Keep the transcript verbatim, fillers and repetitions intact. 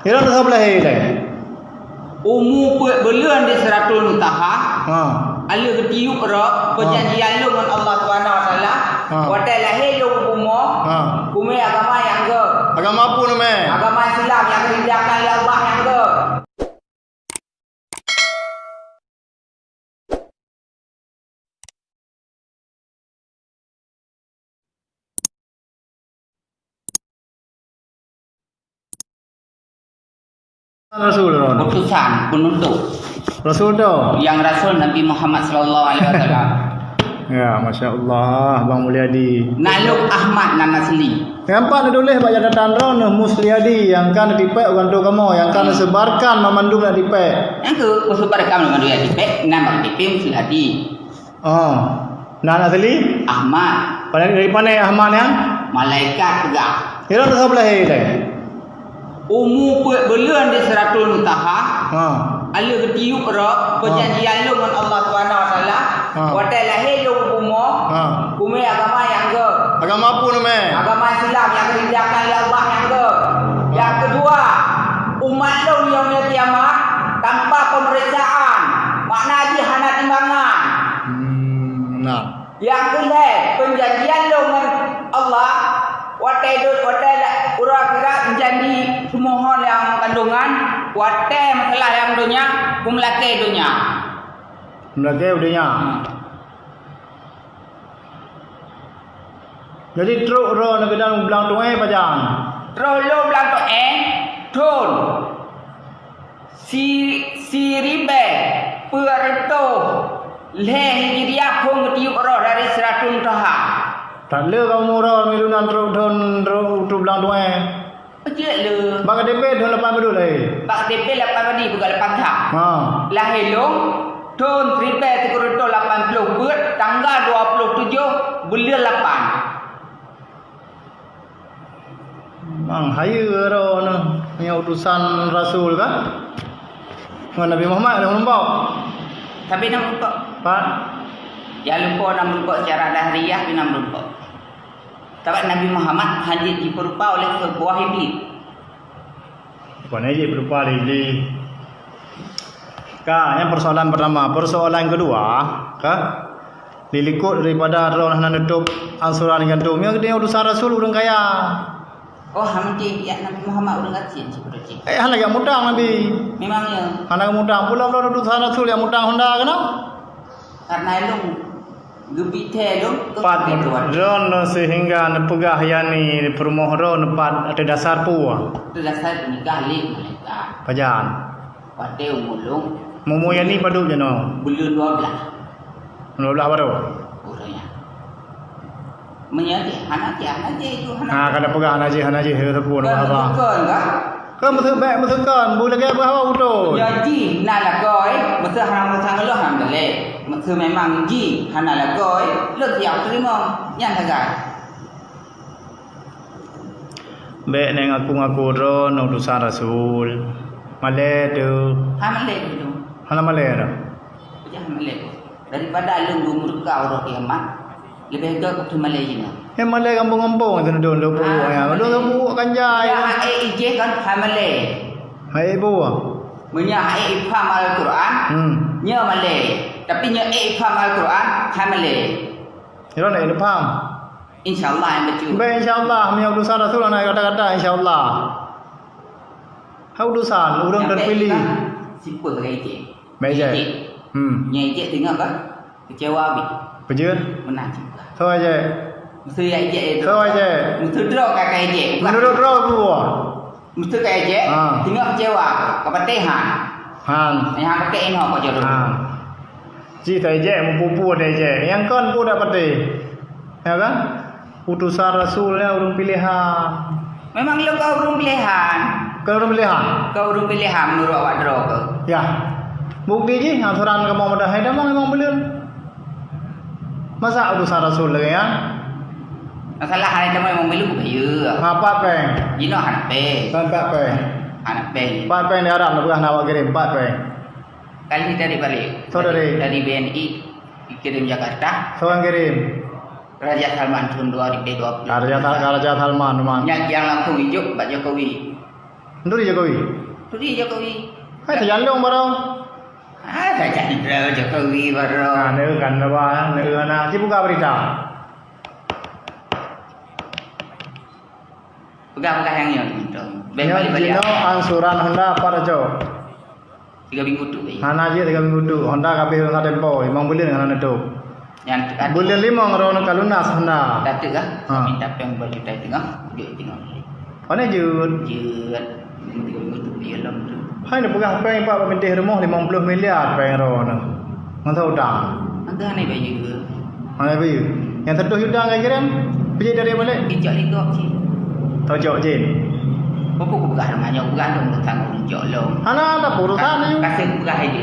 Hilang rasa beulahé ilée. Umu peuet buleuen di Sidratul Muntaha, ha, aleuh geutiyueb roh, ha, peujanjian lôn ngon Allah Subhanahu wa Taala, ha, watée lahé lôn u bumoe, ha, kumé agama nyang göt. Agama peue namé? Agama Islam nyang geuridhakan lé Allah nyang göt. Rasul, Ron. Utusan, penuntut. Rasul tu? Yang rasul Nabi Muhammad sallallahu alaihi wasallam. Ya, Masya Allah, Bang Mulyadi. Naluk Ahmad nan asli. Nampak na tuléh bak catatan droeneuh Musliadi nyang ka neutipék u kantô kamoe, nyang ka neusebarkan banmandum na tipék. Nyang keu peusebarkan banmandum na tipék, nan bak K T P Musliadi. Oh. Nan asli? Ahmad. Pada dari pane Ahmad nyan? Malaikat peugah. Hilang rasa beulahé ilée. Umu peuet buleuen di Sidratul Muntaha, ha, aleuh geutiyueb roh, ha, peujanjian lôn ngon Allah Subhanahu wa Taala, ha, watée lahé lôn u bumoe, ha, kumé agama nyang göt. Agama peue namé? Agama Islam nyang geuridhakan lé Allah nyang göt. Nyang keudua, umat lôn yaumul kiamah tanpa peumeriksaan, makna jih hana timbangan. Hmm, nah. Nyang keulhée, peujanjian lôn ngon Allah, watée dot, watée la-, uroe akhirat meujanji seumoho nyang kandongan, watée meusalah nyang donya, peumeulakée donya. Peumeulakée donya. Hmm. Jadi trok droeneuh keunan u blang tueng pajan? Trok lôn blang tueng thon si-, siribée peuet reutôh lhée Hijriah phon geutiyueb roh dari Sidratul Muntaha. That le kamoe uroe milu nan trok thon trok u blang tueng. Peujeuet le. Bak K T P thon lapan padum lahé? Bak K T P lapan padum, bukan lapan thon. Ha. Lahé lôn thon siribée sikureueng reutôh lapan ploh peuet, tanggal dua ploh tujoh buleuen lapan. Mang hayeue droeneuh nyoe utusan rasul kan? Ngon Nabi Muhammad na meurumpok. Tapi na meurumpok. Pat? Ya lupa na meurumpok secara dahriah, tapi na meurumpok. Sabab Nabi Muhammad hana jipeurupa oleh seubuah iblis. Bukan jipeurupa lé iblis. Ka, nyan persoalan pertama. Persoalan kedua, ka, dilikot daripada droe hana neutôb angsuran gantung. Nyan geutanyoe utusan rasul ureueng kaya. Oh, hana mungkin, ya, Nabi Muhammad ureueng gasien sibeudôh cit. Eh, hana jak mutang Nabi. Memang ya. Hana mutang. Pula-pula utusan rasul jak mutang Honda keunoe? Karena ilong geubi thee lôn, Pat droeneuh sehingga neupeugah yani peurumoh droeneuh pat ateueh dasar peue? Ateueh dasar peunikah lé malaikat. Pajan? Watée umur lôn. Umur yani padub jinoe? Buleuen dua blaih. Dua blaih baru? Ureueng nyan. Meunyoe jih hana jih, hana jih itu hana. Ha, ka tapeugah hana jih, hana jih, ya, teupeu, haba. Bukan, kan? Ka meuseubek, meuseukon, bu lagée beuhawa uto. Nyoe jih na lakoe, meuseu hana meusang lôn hana lé. Meuseu memang jih hana lakoe, lôn siap teurimong. Nyan sagai. Bék neng ngaku-ngaku droeneuh utusan rasul. Malée teuh. Hana malée teuh. Hana malée dah. Jah malée. Daripada lôn geumurka uroe kiamat, leubeh gét keu malée jinoe. Nyan malée gampông-gampông, itu dong, dong peuruek nyan. Dong peuruek kan jai. Nyan hai ijeh kan, hai malée. Hai ibu. Meunyoe hai ipham Al-Quran, hmm, nyoe malée. Tapi nyoe ipham Al-Quran, hai malée. Nyoe nak ipham. Insya Allah yang betul. Baik, insya Allah. Meunyoe utusan rasul na kata-kata, insya Allah. Hai utusan, ureueng terpilih. Sipeuh lagée ijeh. Meujeuet. Ijek. Hmm. Nyang ijek teungoh ka keucewa bit. Peujeuet? Meunan cit. Soe ijek? Meuseu ya ijek itu. Soe ijek? Meuseu droe ka, ka ijek. Menurut droe peue? Meuseu ka ijek, ha, teungoh keucewa, ka patéh han. Han. Nyang han patéh inoe ka jodoh. Han. Cit ijek, meupupu ijek. Nyang kon peue dak patéh. Ya kan? Utusan rasul nyan ureueng pilehan. Memang lôn ka ureueng pilehan. Ka ureueng pilehan? Ka ureueng pilehan meunurot awak droe keuh. Ya. Bukti jih, angsuran kamoe meudah hai damang memang buleuen. Masa utusan rasul lagée nyan? Masalah hai damang memang buleuen bukan ye. Ha, pat péng? Jinoe hana péng. Kan pat péng? Hana péng. Pat péng di Arab na peugah na awak kirim, pat péng. Kali dari balik. Soe dari? Dari, dari B N I, dikirim Jakarta. Soe nyang kirim? Raja Salman tahun dua ribu dua puluh. Raja Sal-, Raja Salman, man. Nyan nyang langsung ijok bak Jokowi. Turi Jokowi. Turi Jokowi. Hai, tajan lôn baroe. Ah, tajan Jokowi baroe. Nah, neu kan ba, neu na, ci peugah berita. Peugah-peugah nyang nyoe, Bintang. Beh, nyoe balik-balik jinoe apa? Angsuran Honda pat aco. Tiga minggu tu, eh. Hana jeuet tiga minggu tu. Honda ka abéh masa tempo, limong buleuen hana neutôp. Nyan teuka. Buleuen limong droeneuh ka lunas Honda. Ka teuka. Ha. Minta péng dua juta tengah, duek tengah. Pane jeuet? Jeuet. Tiga minggu tu, dia lom tu. Hai neupeugah péng Pak, bak pinteh rumoh limong ploh miliar péng droeneuh. Ngon utang. Agak aneh bayu ke? Aneh bayu. Nyang seratus juta ka kirém, pijak dari balik. Ijak ligok cit. Tojok jin. Apa aku peugah rumah nyoe, peugah dong tentang ureueng jok lom. Hana ada urusan. Ka-, kasih peugah aja.